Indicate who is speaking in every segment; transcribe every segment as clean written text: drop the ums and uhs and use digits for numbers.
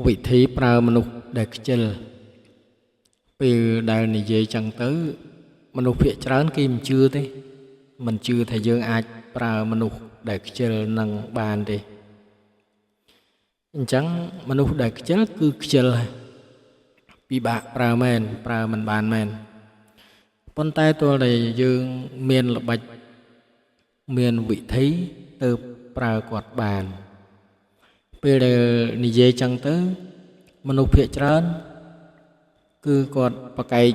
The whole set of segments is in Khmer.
Speaker 1: វិធីប្រើមនុស្សដែលខ្ជិលពេលដែលនិយាយចឹងទៅមនុស្សភាគច្រើនគេមិនជឿទេមិនជឿថាយើងអាចប្រើមនុស្សដែលខ្ជិលនឹងបានទេអញ្ចឹងមនុស្សដែលខ្ជិលគឺខ្ជិលហើយពិបាកប្រើមែនប្រើមិនបានមែនប៉ុន្តែទាល់តែយើងមានល្បិចមានវិធីទៅប្រើគាត់បានពេលដែលនិយាយចឹងទៅមនុស្សភាគច្រើនគឺគាត់ប្រកែក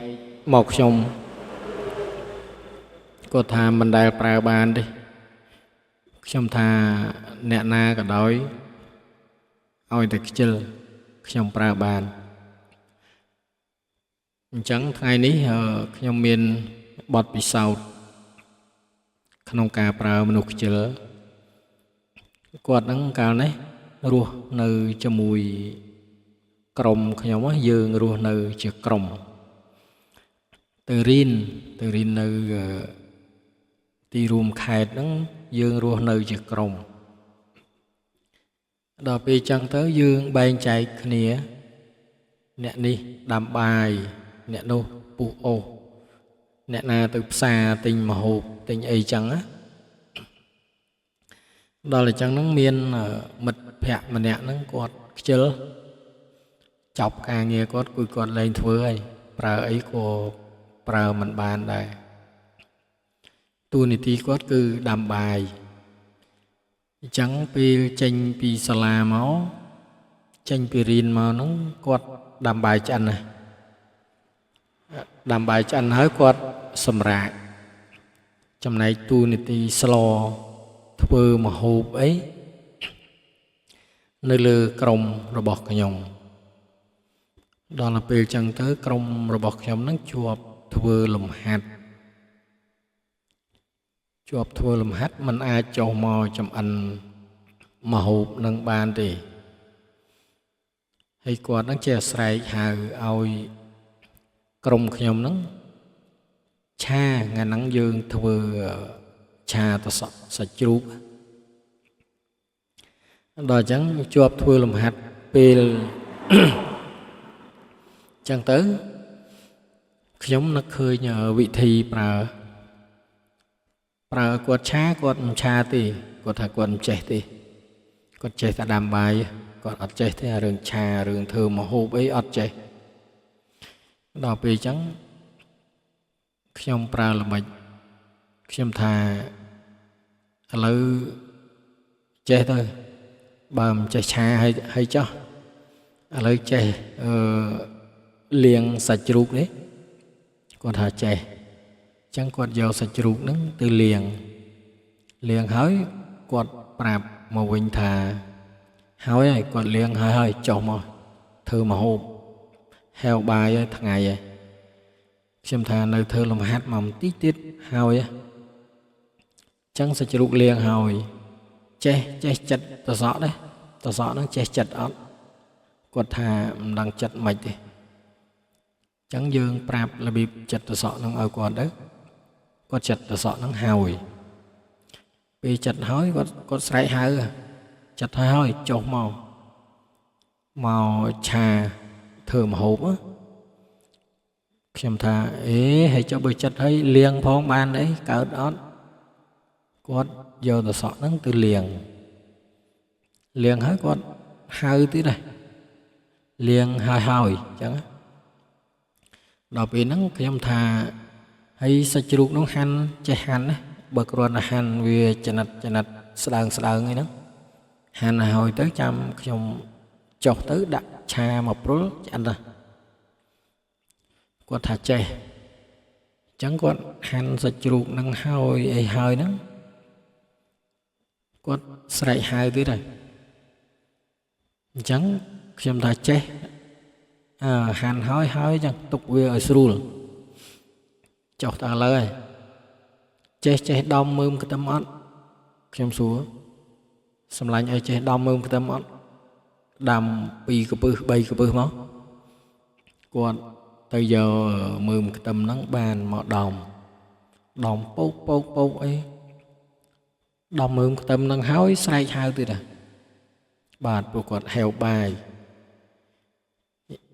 Speaker 1: មកខ្ញុំគាត់ថាមិនដែលប្រើបានទេខ្ញុំថាអ្នកណាក៏ដោយឲ្យតែខ្ជិលខ្ញុំប្រើបានអញ្ចឹងថ្ងៃនេះខ្ញុំមានបទពិសោធន៍ក្នុងការប្រើមនុស្សខ្ជិលគាត់ហ្នឹងកាលនេះរស់នៅជាមួយក្រុមខ្ញុំយើងរស់នៅជាក្រុមទៅរៀននៅទីរួមខេត្តហ្នឹងយើងរស់នៅជាក្រុមដល់ពេលចឹងទៅយើងបែងចែកគ្នាអ្នកនេះដាំបាយអ្នកនោះពុះអូសអ្នកណាទៅផ្សារទិញម្ហូបទិញអីចឹងណាដល់អញ្ចឹងហ្នឹងមានមិត្តភក្តិម្នាក់ហ្នឹងគាត់ខ្ជិលចប់ការងារគាត់គឺគាត់លែងធ្វើហើយប្រើអីក៏ប្រើមិនបានដែរតួនាទីគាត់គឺដាំបាយអញ្ចឹងពេលចេញពីសាលាមកចេញពីរៀនមកហ្នឹងគាត់ដាំបាយឆ្អិនណាដាំបាយឆ្អិនហើយគាត់សម្រាកចំណែកតួនាទីស្លធ្វើម្ហូបអីនៅលើក្រុមរបស់ខ្ញុំដល់ពេលចឹងទៅក្រុមរបស់ខ្ញុំហ្នឹងជាប់ធ្វើលំហាត់ជាប់ធ្វើលំហាត់มันអាចចុះមកចំអិនម្ហូបនឹងបានទេហើយគាត់ហ្នឹងចេះស្រែកហៅឲ្យក្រុមខ្ញុំហ្នឹងឆាថ្ងៃហ្នឹងយើងធ្វើឆាតសក់សាច់ជ្រូកដល់អញ្ចឹងជាប់ធ្វើលំហាត់ពេលចឹងទៅខ្ញុំនឹកឃើញវិធីប្រើគាត់ឆាគាត់មិនឆាទេគាត់ថាគាត់មិនចេះទេគាត់ចេះតែដាំបាយគាត់អត់ចេះទេរឿងឆារឿងធ្វើម្ហូបអីអត់ចេះដល់ពេលអញ្ចឹងខ្ញុំប្រើល្បិចខ្ញុំថាឥឡូវចេះទៅបើមិនចេះឆាហើយចោះឥឡូវចេះលាងសាច់ជ្រូកនេះគាត់ថាចេះអញ្ចឹងគាត់យកសាច់ជ្រូកហ្នឹងទៅលាងហើយគាត់ប្រាប់មកវិញថាហើយគាត់លាងហើយចុះមកធ្វើម្ហូបហែវបាយហើយថ្ងៃហើយខ្ញុំថានៅធ្វើលំហាត់មកបន្តិចទៀតហើយអញ្ចឹងសាច់ជ្រូកលាងហើយចេះចិត្តតសក់ដែរតសក់ហ្នឹងចេះចិត្តអត់គាត់ថាមិនដឹងចិត្តមិនទេអញ្ចឹងយើងប្រាប់របៀបចិត្តតសក់ហ្នឹងឲ្យគាត់ទៅគាត់ចិត្តតសក់ហ្នឹងហើយពេលចិត្តហើយគាត់ស្រែកហៅចិត្តហើយចុះមកឆាធ្វើម្ហូបខ្ញុំថាអេហើយចុះបើចិត្តហើយលាងផងបានអីកើតអត់គាត់យកតសក់ហ្នឹងទៅលាងហើយគាត់ហៅទៀតដែរលាងហើយអញ្ចឹងដល់ពេលហ្នឹងខ្ញុំថាហើយសាច់ជ្រូកនោះហាន់ចេះហាន់ណាបើគ្រាន់តែហាន់វាចំណិតស្ដើងអីហ្នឹងហាន់ហើយទៅចាំខ្ញុំចុះទៅដាក់ឆាមកព្រុលឆ្អិនណាគាត់ថាចេះអញ្ចឹងគាត់ហាន់សាច់ជ្រូកហ្នឹងហើយអីហើយហ្នឹងគាត់ស្រែកហៅទៀតហើយអញ្ចឹងខ្ញុំថាចេះហាន់ហើយចឹងទុកវាឲ្យស្រួលចុះតើឥឡូវហើយចេះដំមើមខ្ទឹមអត់ខ្ញុំសួរសម្លាញ់ឲ្យចេះដំមើមខ្ទឹមអត់ដាំ2កពឹស3កពឹសមកគាត់ទៅយកមើមខ្ទឹមហ្នឹងបានមកដំពោកអីដំមើមខ្ទឹមហ្នឹងហើយស្រែកហៅទៀតហ៎បាទពួកគាត់ហែវបាយ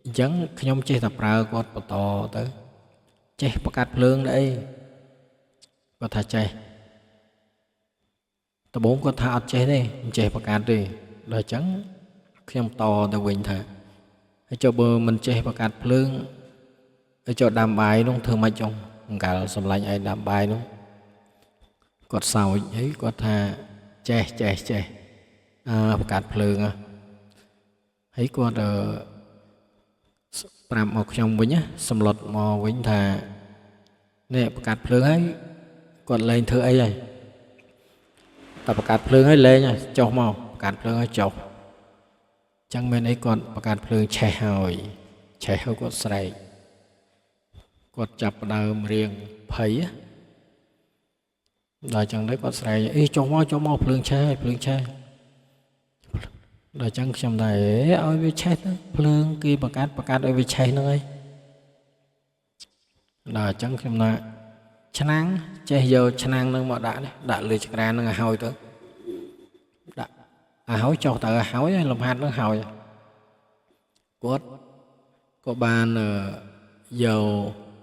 Speaker 1: អញ្ចឹងខ្ញុំចេះតែប្រើគាត់បន្តទៅចេះបង្កាត់ភ្លើងដែរអីគាត់ថាចេះដំបូងគាត់ថាអត់ចេះទេមិនចេះបង្កាត់ទេដល់អញ្ចឹងខ្ញុំតទៅវិញថាហើយចុះបើមិនចេះបង្កាត់ភ្លើងហើយចុះដាំបាយនោះធ្វើម៉េចចុងអង្កលសម្លាញ់ឯងដាំបាយនោះគាត់សោចហើយគាត់ថាចេះចេះចេះអើបង្កាត់ភ្លើងហើយគាត់ប្រាប់មកខ្ញុំវិញសម្លុតមកវិញថានេះបង្កាត់ភ្លើងហើយគាត់លែងធ្វើអីហើយតែបង្កាត់ភ្លើងហើយលែងហើយចុះមកបង្កាត់ភ្លើងហើយចុះចឹងមានអីគាត់បង្កាត់ភ្លើងឆេះហើយឆេះហើយគាត់ស្រែកគាត់ចាប់ផ្ដើមរៀងភ័យដល់ចឹងទៅគាត់ស្រែកអីចុះមកចុះមកភ្លើងឆេះហើយភ្លើងឆេះដល់ចឹងខ្ញុំដែរឲ្យវាឆេះទៅភ្លើងគេបង្កាត់ឲ្យវាឆេះហ្នឹងឯងដល់ចឹងខ្ញុំថាឆ្នាំងចេះយកឆ្នាំងនឹងមកដាក់នេះដាក់លើចក្រាននឹងឲ្យហើយទៅដាក់ឲ្យហើយចុះទៅឲ្យហើយលំហាត់នឹងហើយគាត់ក៏បានយក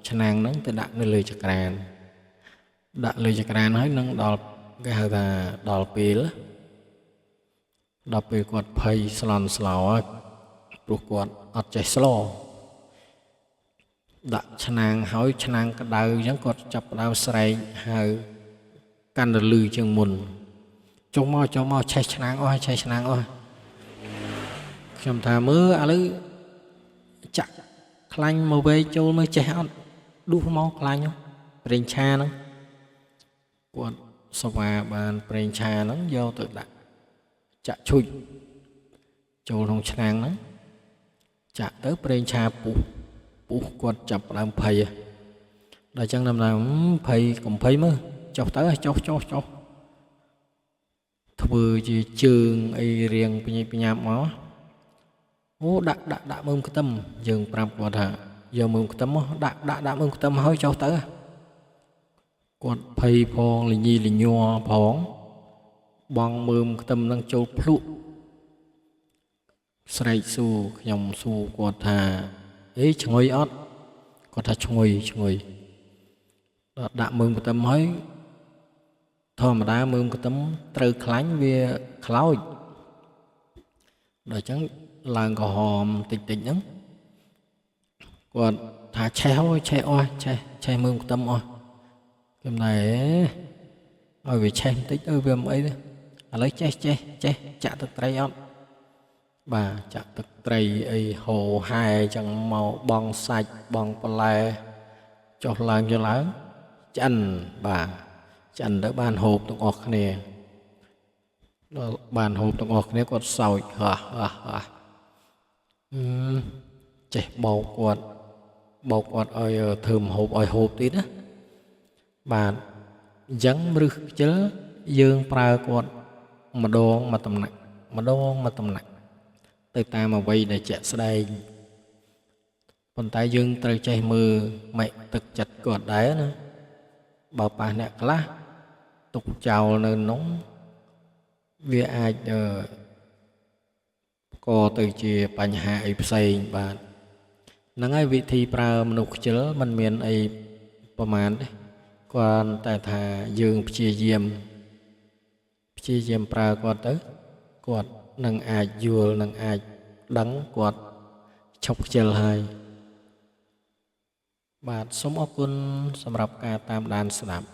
Speaker 1: ឆ្នាំងហ្នឹងទៅដាក់នៅលើចក្រានដាក់លើចក្រានហើយនឹងដល់គេហៅថាដល់ពេលគាត់ភ័យស្លន់ស្លោហើយព្រោះគាត់អត់ចេះស្លដាក់ឆ្នាំងហើយឆ្នាំងក្តៅអញ្ចឹងគាត់ចាប់ផ្ដើមស្រែកហៅកាន់តែលឺជាងមុនចុះមកចុះមកឆេះឆ្នាំងអស់ឆេះឆ្នាំងអស់ខ្ញុំថាមើលឥឡូវចាក់ខ្លាញ់មកវែកចូលមើលចេះអត់ដួសមកខ្លាញ់ប្រេងឆាហ្នឹងគាត់សវ៉ាបានប្រេងឆាហ្នឹងយកទៅដាក់ចាក់ឈុចចូលក្នុងឆ្នាំងហ្នឹងចាក់ទៅប្រេងឆាពុះពុះគាត់ចាប់ផ្ដើមភ័យដល់ចឹងដំណើរភ័យកុំភ័យមើលចុះទៅចុះចុះចុះធ្វើជាជើងអីរៀងបញ្ញាប់មកអូដាក់ដាក់ដាក់មើមខ្ទឹមយើងប្រាប់គាត់ថាយកមើមខ្ទឹមមកដាក់ដាក់ដាក់មើមខ្ទឹមហើយចុះទៅគាត់ភ័យផងលញីលញ័រផងបងមើមខ្ទឹមនឹងចូលភ្លក់ស្រែកសួរខ្ញុំសួរគាត់ថាអេឈ្ងុយអត់គាត់ថាឈ្ងុយឈ្ងុយដល់ដាក់មើមខ្ទឹមហើយធម្មតាមើមខ្ទឹមត្រូវខ្លាញ់វាខ្លោចដល់អញ្ចឹងឡើងក្រហមតិចតិចហ្នឹងគាត់ថាឆេះហើយឆេះអស់ឆេះឆេះមើមខ្ទឹមអស់ខ្ញុំដែរឲ្យវាឆេះបន្តិចទៅវាមិនអីទេឥឡូវចេះចេះចេះចាក់ទឹកត្រីអត់បាទចាក់ទឹកត្រីអីហូរហែចឹងមកបងសាច់បងបន្លែចុះឡើងចុះឡើងឆ្អិនបាទឆ្អិនទៅបានហូបទាំងអស់គ្នាដល់បានហូបទាំងអស់គ្នាគាត់សោចហ่าហ่าហ่าចេះបោកគាត់បោកគាត់ឲ្យធ្វើម្ហូបឲ្យហូបទៀតណាបាទអញ្ចឹងរឹសខ្ជិលយើងប្រើគាត់ម្ដងមួយតំណាក់ម្ដងមួយតំណាក់ទៅតាមអ្វីដែលជាក់ស្ដែងប៉ុន្តែយើងត្រូវចេះមើលមិទឹកចិត្តគាត់ដែរណាបើប៉ះអ្នកខ្លះទុកចោលនៅនោះវាអាចកទៅជាបញ្ហាអីផ្សេងបាទហ្នឹងហើយវិធីប្រើមនុស្សខ្ជិលมันមានអីប្រមាណទេគ្រាន់តែថាយើងព្យាយាមប្រើគាត់ទៅគាត់នឹងអាចយល់នឹងអាចដឹងគាត់ឈប់ខ្ជិលហើយបាទសូមអរគុណសម្រាប់ការតាមដានស្ដាប់